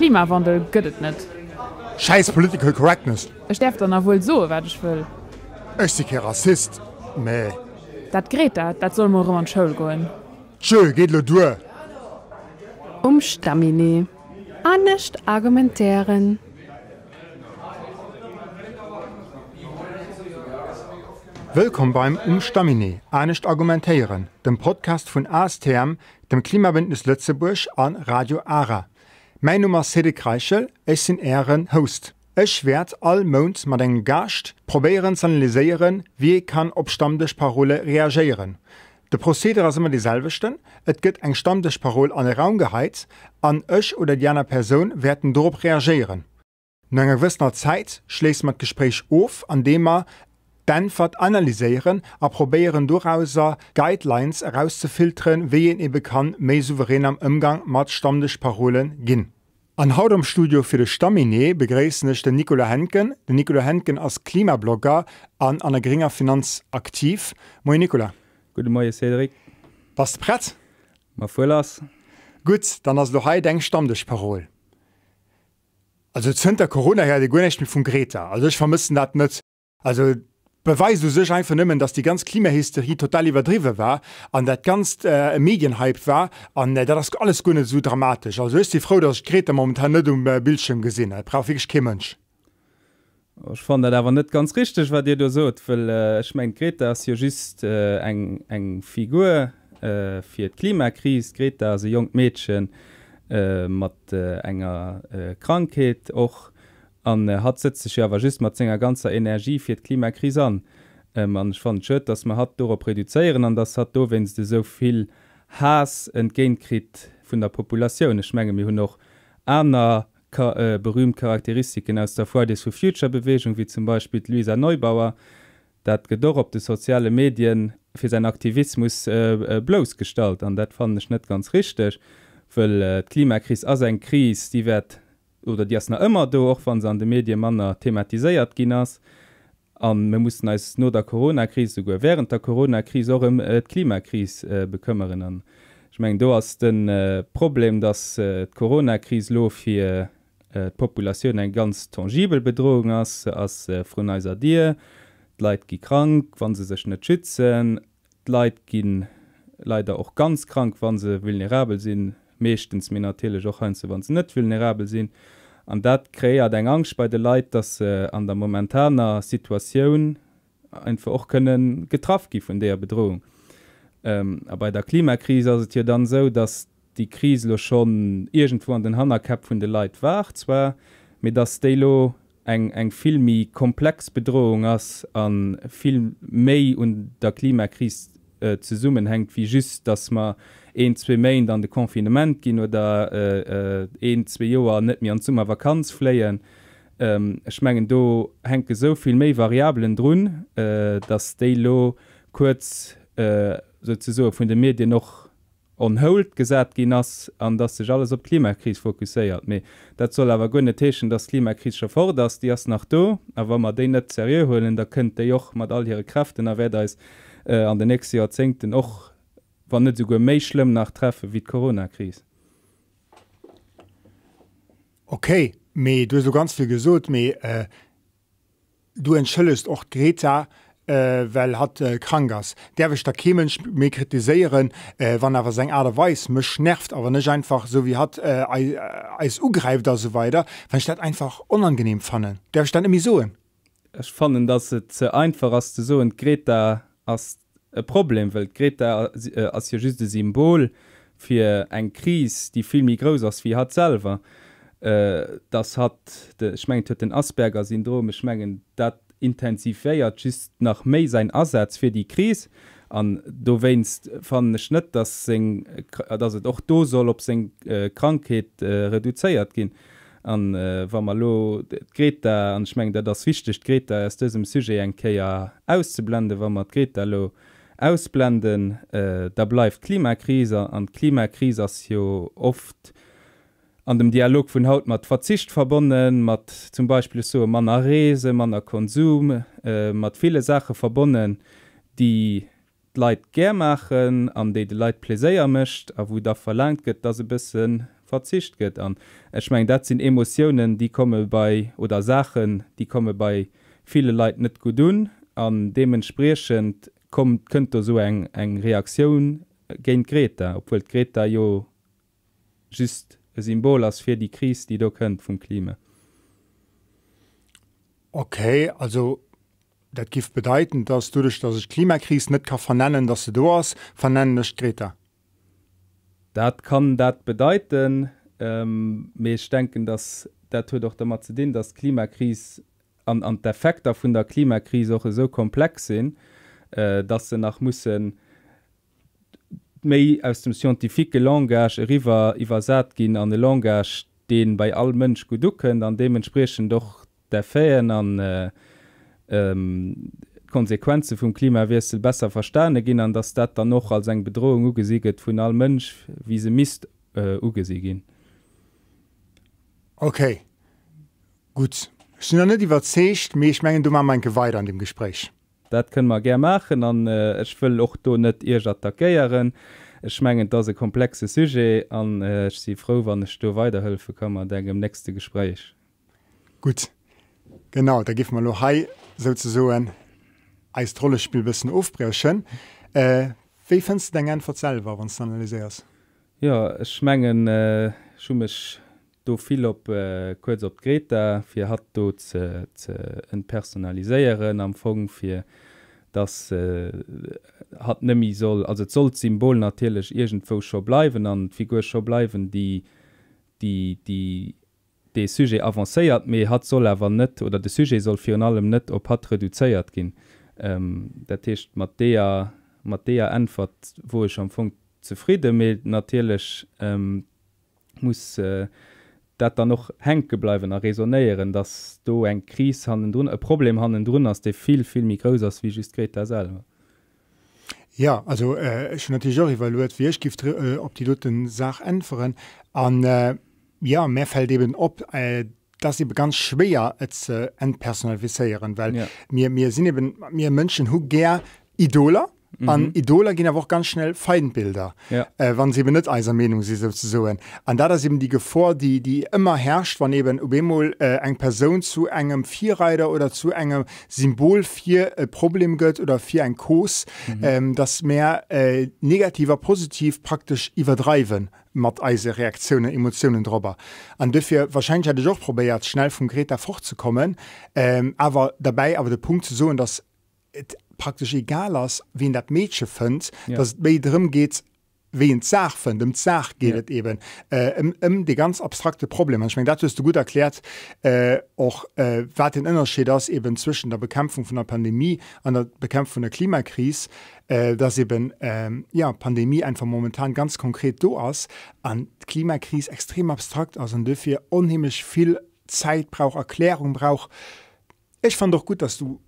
Klimawandel gëtt et net. Schäiss Political Correctness! Ech däerf dann a wuel soe wat ech wëll. Ech si kee Rassist, mä. Dat Greta, dat soll mol erëm an d'Schoul goen. Tjö, geet elo duer! Um Stamminee anescht argumentéieren. Wëllkomm beim Um Stamminee anescht argumentéieren, dem Podcast vun ASTM, dem Klimabündnis Lëtzebuerg a Radio Ara. Mäin Numm ass Cédric Reichel, ech sinn Ären Host. Ech wäert all Mount mat engem Gaascht probéieren z'analyséieren, wéi ee kann op Stammdëschparole reagéieren. De Procedere ass ëmmer dee selwechten, et gëtt eng Stammdëschparol an e Raum geheit an ech oder déi aner Persoun wäerten dorop reagéieren. No enger gewëssener Zäit schléisse mer d'Gespréich of, andeem mer d'Äntwert analyséieren a probéieren dorauser Guidelines erauszefilteren, wéi een ebe kann méi souverän am Ëmgang mat Stammdëschparole ginn. An haut am Studio fir de Stamminee begréissen ech den Nicolas Hentgen. Den Nicolas Hentgen ass Klimablogger an an der grénger Finanz aktiv. Moien Nicolas. Gudde Moie Cédric. Bass de prett? Ma fuer lass. Gutt, dann ass elo hei deng Stammdëschparol. Also zënter Corona héiert ee guer näischt méi vum Greta. Also ech vermëssen dat net. Also et beweist u sech einfach nëmmen, datt déi ganz Klimahysterie total iwwerdriwwe war an dat Ganzt e Medienhype war an dat ass alles guer net esou dramatesch. Also ech si frou, datt ech d'Greta momentan net um Bildschierm gesinn. Dat brauch wierklech kee Mënsch. Ech fannen dat awer net ganz richteg, wat Dir do sot, wëll ech mengen, d'Greta ass jo just eng eng Figur fir d'Klimakris. D'Greta ass e jonkt Meedche mat enger Krankheet och, an hatt sëtzt sech jo awer just mat senger ganzer Energie fir d'Klimakris an. An ech fannen et schued, datt mer hatt dorop reduzéieren an datt hatt dowéinst esou vill Haass entgéint kritt vun der Populatioun. Ech menge mir hunn och aner berühmt Charakteristiken aus der Fridays for Future Bewegung, wéi zum Beispill d'Luisa Neubauer. Dat gëtt och op de soziale Medien fir säin Aktivismus bloussgestallt an dat fannen ech net ganz richteg, wëll d'Klimakris ass eng Kris, déi wäert oder déi ass nach ëmmer do, och wa se an de Medie manner thematiséiert ginn ass. A mir mussen eis no der Coronakris, esouguer während der Coronakris, och ëm d'Klimakris bekëmmeren. An ech mengen, do ass de Problem, dass d'Coronakris elo fir d'Populatioun eng ganz tangibel Bedrohung ass. Se ass vrun eiser Dier. D'Leit gi krank, wa se sech net schützen. D'Leit gi leider och ganz krank, wa se vulnerabel sinn, meeschtens, mee natierlech och heiansdo, wa se net vulnerabel sinn. An dat kreéiert eng Angscht bei de Leit, dass se an der momentaner Situatioun einfach och kënne getraff gi vun deeër Bedrohung. A bei der Klimakris ass et jo dann esou, dass déi Kris elo schonn iergendwou an den Hannerkäpp vun de Leit war zwar, mee dass déi elo eng eng vill méi komplex Bedrohung ass a vill méi un der Klimakris zesummenhänkt wéi just, dass mer een, zwee Méint an de Confinement ginn oder een, zwee Joer net méi an d'Summervakanz fléien. Ech mengen, do hänke sou vill méi Variabelen drun, dass déi elo kuerz souzesoe vun de Medien och on hold gesat ginn ass an dass sech alles op d'Klimakris fokusséiert. Mee dat soll awer guer net heeschen, dass d'Klimakris scho fort ass. Déi ass nach do a wa mer déi net seriö huelen, da kënnt déi och mat all hire Kräften a wäert eis an den nächste Joerzéngten och, wann net esouguer méi schlëmm nach treffe wéi d'Coronakris. Ok, mee du hues elo ganz vill gesot, mee Du entschëllegst och d'Greta, well hatt krank ass. Däerf ech da kee Mënsch méi kritiséieren, wann awer seng Aart a Weis mech nervt a wann ech einfach, esou wéi hatt, eis ugräift a sou weider, wann ech dat einfach onangenehm fannen? Däerf ech dat net méi soen? Ech fannen, datt et ze einfach ass ze soen, d'Greta ass e Problem, wëll d'Greta ass jo just e Symbol fir eng Kris, déi vill méi grouss ass wéi hatt selwer. Dass hatt, ech mengen, et huet den Asperger-Syndrom, ech mengen, dat intensivéiert just nach méi säin Asaz fir déi Kris. An dowéinst fannen ech net, dass seng, dass et och do soll op seng Krankheet reduzéiert ginn. An wa mer elo d'Greta, an ech mengen, dat ass wichteg, d'Greta aus dësem Sujet eng Kéier auszeblenden, wa mer d'Greta elo ausblenden, da bleift d'Klimakris. An d'Klimakris ass jo oft an dem Dialog vun haut mat Verzicht verbonnen, mat zum Beispill, ech soe manner Reesen, manner Konsum, mat ville Saache verbonnen, déi d'Leit gär maachen an déi de Leit Pleséier mécht a wou da verlaangt gëtt, dass e bësse verzicht gëtt. An ech mengen, dat sinn Emotiounen, déi komme bei, oder Saachen, déi komme bei ville Leit net gutt un. An deementspriechend kommt, kënnt do esou eng, eng Reaktioun géint d'Greta, obwuel d'Greta jo just e Symbol ass fir déi Kris, déi do kënnt vum Klima. Ok, also dat giff bedeiten, dass doduerch, dass ech d'Klimakris net ka vernennen, dass se do ass, vernennen ech d'Greta. Dat kann dat bedeiten, mee ech denken, dass dat huet och dermat ze dinn, dass d'Klimakris an an d'Effekter vun der Klimakris och esou komplex sinn, dass se nach mussen méi aus dem scientifique Langage eriwwer iwwersat ginn an e Langage, dee bei all Mënsch gutt ukënnt an deementspriechend och d'Effeten an d'Konsequenze vum Klimawiessel besser verstane ginn an dass dat dann och als eng Bedrohung ugesi gëtt vun all Mënsch, wéi se misst ugesi ginn. Ok, gutt. Ech sinn nach net iwwerzeegt, mee ech mengen, do maache mer enke weider an deem Gespréich. Dat kënne mer gär maachen an ech wëll och do net Iech attackéieren. Ech mengen, et ass e komplexe Sujet an ech si frou, wann ech do weiderhëllefe ka mat engem nächste Gespréich. Gutt, genau, da géife mer elo hei souzesoen eist Rollespill e bëssen ofbriechen. Wéi fënns de deng Äntwert selwer, wann s de analyséiers? Jo, ech mengen, ech hu mech do vill op, kuerz op d'Greta, fir hatt do ze ze entpersonaliséieren am Fong, fir dass hatt nëmmi soll, also et soll d'Symbol natierlech iergendwou scho bleiwen an d'Figur scho bleiwen, déi déi déi dee Sujet avancéiert, mee hatt soll awer net, oder de Sujet soll virun allem net op hatt reduzéiert ginn. Dat heescht, mat deeër, mat deeër Äntwert wor ech am Fong zefridden, mee natierlech muss dat dann och hänke bleiwen a raisonéieren, dass do eng Kris hannendrun, e Problem hannendrun ass, dee vill, vill méi grouss ass wéi just d'Greta selwer. Jo, also ech hunn natierlech och iwwerluet, wéi ech giff op déi doten Saach äntweren. An jo, mär fält eben op, et ass ebe ganz schwéier et ze entpersonalifiéieren, well mir, mir sinn eben, mir Mënschen hu gär Idoler an Idoler ginn awer och ganz schnell Feindbilder, wa se eben net eiser Meenung si souzesoen. An dat ass eben déi Gefor, déi, déi ëmmer herrscht, wann eben op eemol eng Persoun zu engem Virreider oder zu engem Symbol fir e Problem gëtt oder fir eng Cause, dass mär negativ a positiv praktesch iwwerdreiwen mat eise Reaktiounen, Emotiounen dorobber. An duerfir, wahrscheinlech hätt ech och probéiert, schnell vum Greta fortzekommen, awer derbäi awer de Punkt ze soen, dass et praktesch egal ass, wien dat Meedche fënnt, dass et méi drëm geet, wéi een d'Saach fënnt. Ëm d'Saach geet et eben, ëm, ëm dee ganz abstrakte Problem. An ech mengen, dat hues de gutt erkläert, och wat den Ënnerscheed ass eben zwëschen der Bekämpfung vun der Pandemie an der Bekämpfung vun der Klimakris, dass eben, jo, d'Pandemie einfach momentan ganz konkret do ass an d'Klimakris extrem abstrakt ass an duerfir onheemlech vill Zäit brauch, Erklärung brauch. Ech fand och gutt, dass du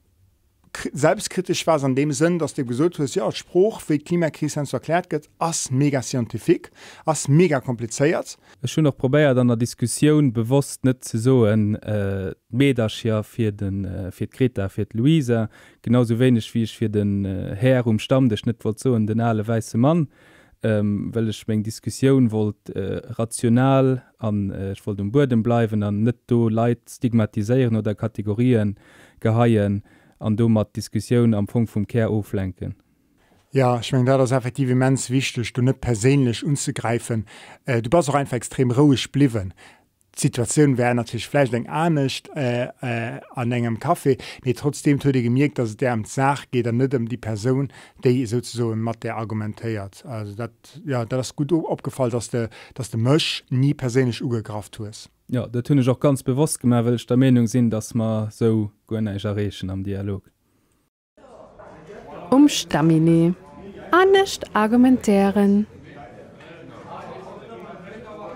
selbstkritesch waars an deem Sënn, dass du gesot hues, jo, d'Sprooch, wéi d'Klimakris heiansdo erkläert gëtt, ass mega scientifique, ass mega komplizéiert. Ech hunn och probéiert an der Diskussioun bewosst net ze soen, d'Meedercher fir de fir d'Greta, fir d'Luisa, genau sou wéineg wéi ech fir den Här um Stammdësch net wollt soen, den ale wäisse Mann, well ech meng Diskussioun wollt rational an ech wollt um Buedem bleiwen an net do Leit stigmatiséieren oder Kategorien geheien an domat d'Diskussioun am Fong vum Kär oflenken. Jo, ech mengen, dat ass effektiv immens wichteg, do net perséinlech unzegräifen. Du bass och einfach extrem roueg bliwwen. D'Situatioun wär natierlech vläicht eng anescht an engem Café, mee trotzdeem, et huet ee gemierkt, datt et där ëm d'Saach geet an net ëm déi Persoun, déi souzesoen mat där argumentéiert. Also dat, jo, dat ass gutt opgefall, datt de, datt de mech ni perséinlech ugegraff hues. Jo, dat hunn ech och ganz bewosst gemaach, well ech der Meenung sinn, datt mer esou guer näischt erreechen am Dialog. Um Stamminet. Anescht argumentéieren.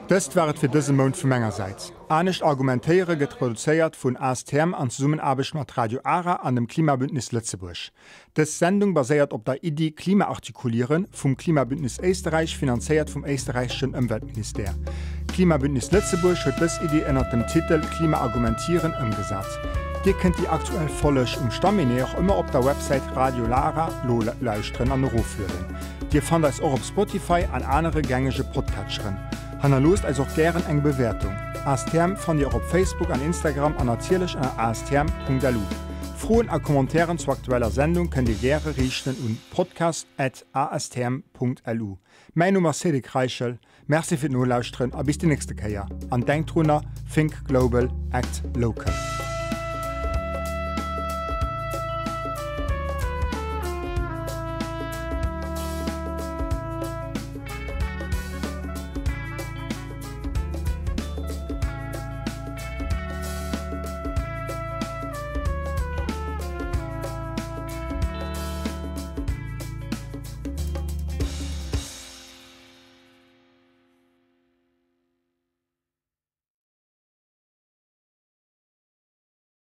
Dëst war et fir dëse Mount vu menger Säit. Anescht argumentéiere gëtt produzéiert vun ASTM an Zesummenaarbecht mat Radio Ara an dem Klimabündnis Lëtzebuerg. Dës Sendung baséiert op der Iddi Klima artikulieren vum Klimabündnis Éisterräich, finanzéiert vum éisterräicheschen Ëmweltministère. D'Klimabündnis Lëtzebuerg huet dës Iddi ënnert dem Titel Klima argumentieren ëmgesat. Dir kënnt déi aktuell Folleg um Stamminet och ëmmer op der Websäit Radio Lara nolauschteren an eroflueden. Dir fannt eis och op Spotify an anere gängege Podcatcheren. Hannerloosst eis och gären eng Bewäertung. ASTM fannt Dir och op Facebook an Instagram an natierlech ënner astm.lu. Froen a Commentairen zur aktueller Sendung kënnt Dir gäre riichten un podcast at astm.lu. Mäin Numm ass Cédric Reichel, Merci fir d'Nolauschteren a bis déi nächste Kéier. An denkt drunner, Think global, act local.